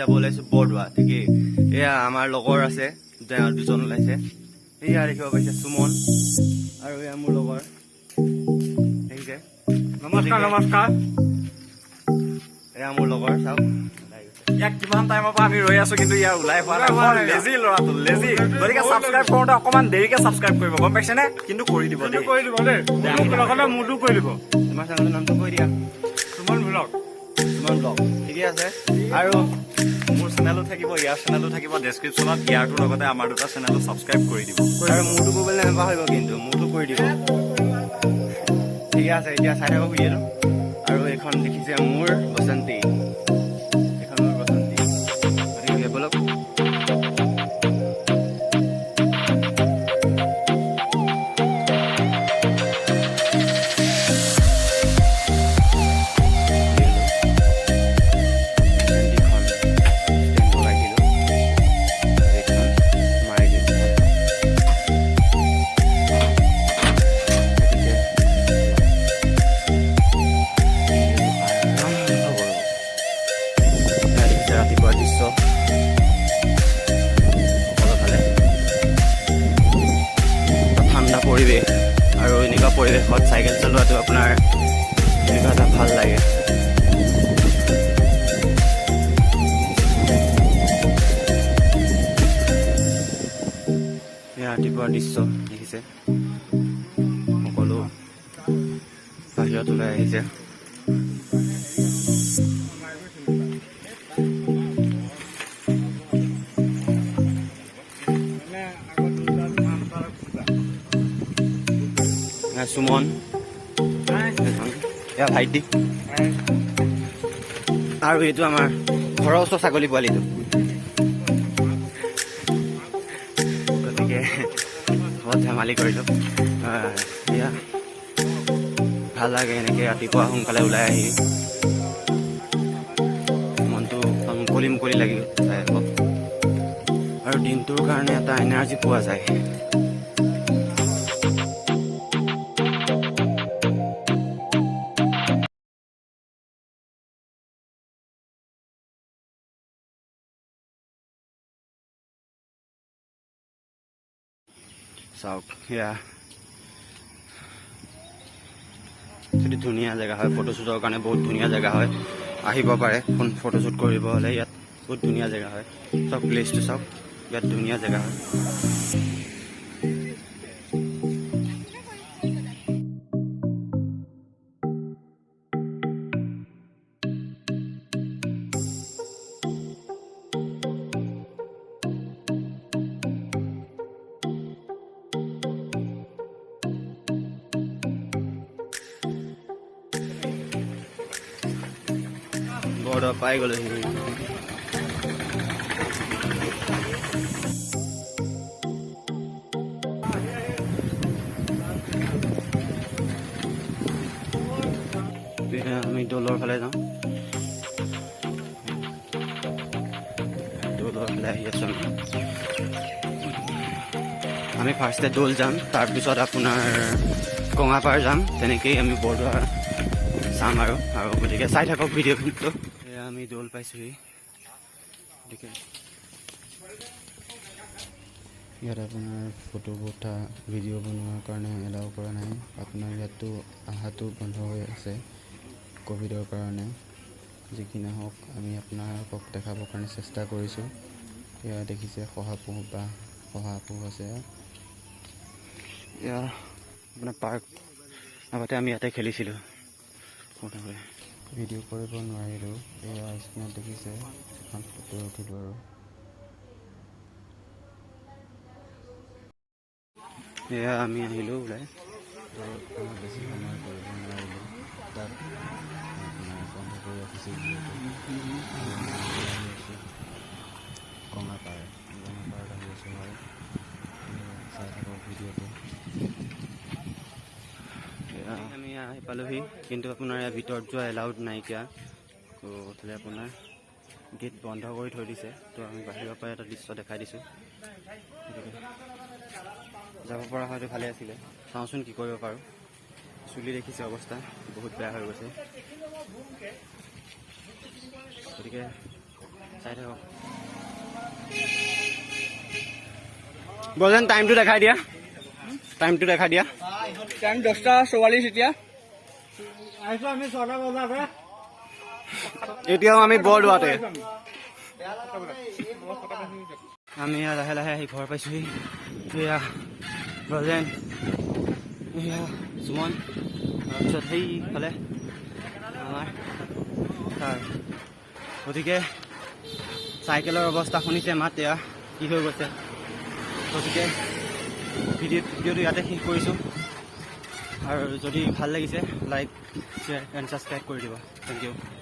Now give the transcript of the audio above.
যাব ওলাইছোঁ বৰদোৱা। ঠিকেই, এয়া আমাৰ লগৰ আছে, দুজন ওলাইছে। এয়া দেখিব পাইছে সুমন আৰু এয়া মোৰ লগৰ, দেখিছে। নমস্কাৰ, নমস্কাৰ। এয়া মোৰ লগৰ, চাওক। ইয়াক কিমান টাইমৰ পৰা আমি ৰৈ আছো, কিন্তু ইয়াৰ ওলাই হোৱা নাই। বৰ লেজি ল'ৰাটো, লেজি। গতিকে ছাবস্ক্ৰাইব কৰোঁতে অকণমান দেৰিকে ছাবস্ক্ৰাইব কৰিব, গম পাইছেনে? কিন্তু কৰি দিব দেই। কৰি দিব দেই, লগতে মোৰটো কৰি দিব। তোমাৰ চেনেলটোৰ নামটো কৈ দিয়া। সুমন ভ্লগ। সুমন ব্লগ, ঠিকে আছে। আৰু মোৰ চেনেলো থাকিব, ইয়াৰ চেনেলো থাকিব ডেছক্ৰিপশ্যনত। ইয়াৰটোৰ লগতে আমাৰ দুটা চেনেলো ছাবস্ক্ৰাইব কৰি দিব। আৰু মোৰটো কৰিবলৈ নাপাহৰিব, কিন্তু মোৰটো কৰি দিব। ঠিকে আছে, এতিয়া চাই থাকক ভিডিঅ'টো। আৰু এইখন দেখিছে মোৰ বসন্তী, এইখন মোৰ বসন্তী। গতিকে ব'লক। বসন্তীখন ষ্টেণ্ড লগাই দিলোঁ, এইখন মাৰি দিলোঁ। গতিকে আৰম্ভ কৰোঁ। এয়া দেখিছে ৰাতিপুৱাৰ দৃশ্য, সকলোফালে ঠাণ্ডা পৰিৱেশ আৰু এনেকুৱা পৰিৱেশত চাইকেল চলোৱাটো আপোনাৰ এনেকুৱা এটা ভাল লাগে। এয়া ৰাতিপুৱাৰ দৃশ্য দেখিছে, সকলো বাহিৰত ওলাই আহিছে। এয়া সুমন, এয়া ভাইটি আৰু এইটো আমাৰ ঘৰৰ ওচৰ ছাগলী পোৱালিটো। গতিকে বহুত ধেমালি কৰিলোঁ। এয়া ভাল লাগে এনেকৈ ৰাতিপুৱা সোনকালে ওলাই আহি, মনটো মুকলি মুকলি লাগি যায় আকৌ আৰু দিনটোৰ কাৰণে এটা এনাৰ্জি পোৱা যায়। চাওক, এয়া সেইটো ধুনীয়া জেগা হয়, ফটোশ্বুটৰ কাৰণে বহুত ধুনীয়া জেগা হয়। আহিব পাৰে ফোন ফটোশ্বুট কৰিব হ'লে, ইয়াত বহুত ধুনীয়া জেগা হয়। চাওক, প্লেচটো চাওক, ইয়াত ধুনীয়া জেগা হয়। বৰদোৱা পাই গ'লোহি। এতিয়া আমি দৌলৰ ফালে যাওঁ। দৌলৰ ফালে আহি আছোঁ আমি। আমি ফাৰ্ষ্টে দৌল যাম, তাৰপিছত আপোনাৰ কঙাপাৰ যাম, তেনেকেই আমি বৰদোৱা চাম আৰু আৰু গতিকে চাই থাকক ভিডিঅ'টো। এয়া আমি দৌল পাইছোঁহি। গতিকে ইয়াত আপোনাৰ ফটো উঠা, ভিডিঅ' বনোৱাৰ কাৰণে এলাউ কৰা নাই। আপোনাৰ ইয়াতো অহাটো বন্ধ হৈ আছে ক'ভিডৰ কাৰণে। যি কি নহওক, আমি আপোনালোকক দেখাবৰ কাৰণে চেষ্টা কৰিছোঁ। এয়া দেখিছে শহাপহু বা শহাপহু আছে। এয়া আপোনাৰ পাৰ্ক, আগতে আমি ইয়াতে খেলিছিলোঁ সৰু থাকোঁতে। ভিডিঅ' কৰিব নোৱাৰিলোঁ। এয়া স্ক্ৰীণত দেখিছে, এখন ফটো উঠিলোঁ। আৰু এয়া আমি আহিলোঁ ওলাই। আমাৰ বেছি সময় কৰিব নোৱাৰিলোঁ, তাত আপোনাৰ বন্ধ কৰি ৰাখিছিল যিহেতু। আৰু আমি আহি আছোঁ কঙাপাৰ, কঙাপাৰত আহি আছোঁ। হয়, এয়া চাই থাকক ভিডিঅ'টো। এয়া আমি আহি পালোহি, কিন্তু আপোনাৰ ইয়াৰ ভিতৰত যোৱা এলাউড নাইকিয়া। ত' তাতে আপোনাৰ গেট বন্ধ কৰি থৈ দিছে। ত' আমি বাহিৰৰ পৰা এটা দৃশ্য দেখাই দিছোঁ। গতিকে যাব পৰা হয়তো ভালে আছিলে। চাওঁচোন কি কৰিব পাৰোঁ। চুলি দেখিছে অৱস্থা বহুত বেয়া হৈ গৈছে। গতিকে চাই থাকক। বলেন, টাইমটো দেখাই দিয়া, টাইমটো দেখাই দিয়া। টাইম 10টা 44 এতিয়া। আহিছো আমি 6টা বজাতে। এতিয়াও আমি বৰদোৱাতে। আমি এয়া লাহে লাহে আহি ঘৰ পাইছোহি। এয়া ব্ৰজেন, এয়া সুমন, তাৰপিছত সেইফালে আমাৰ ছাৰ। গতিকে চাইকেলৰ অৱস্থা শুনিছে, মাত এয়া কি হৈ গৈছে। গতিকে ভিডিঅ'টো ইয়াতে শেষ কৰিছোঁ আৰু যদি ভাল লাগিছে, লাইক, শ্বেয়াৰ এণ্ড ছাবস্ক্ৰাইব কৰি দিব। Thank U.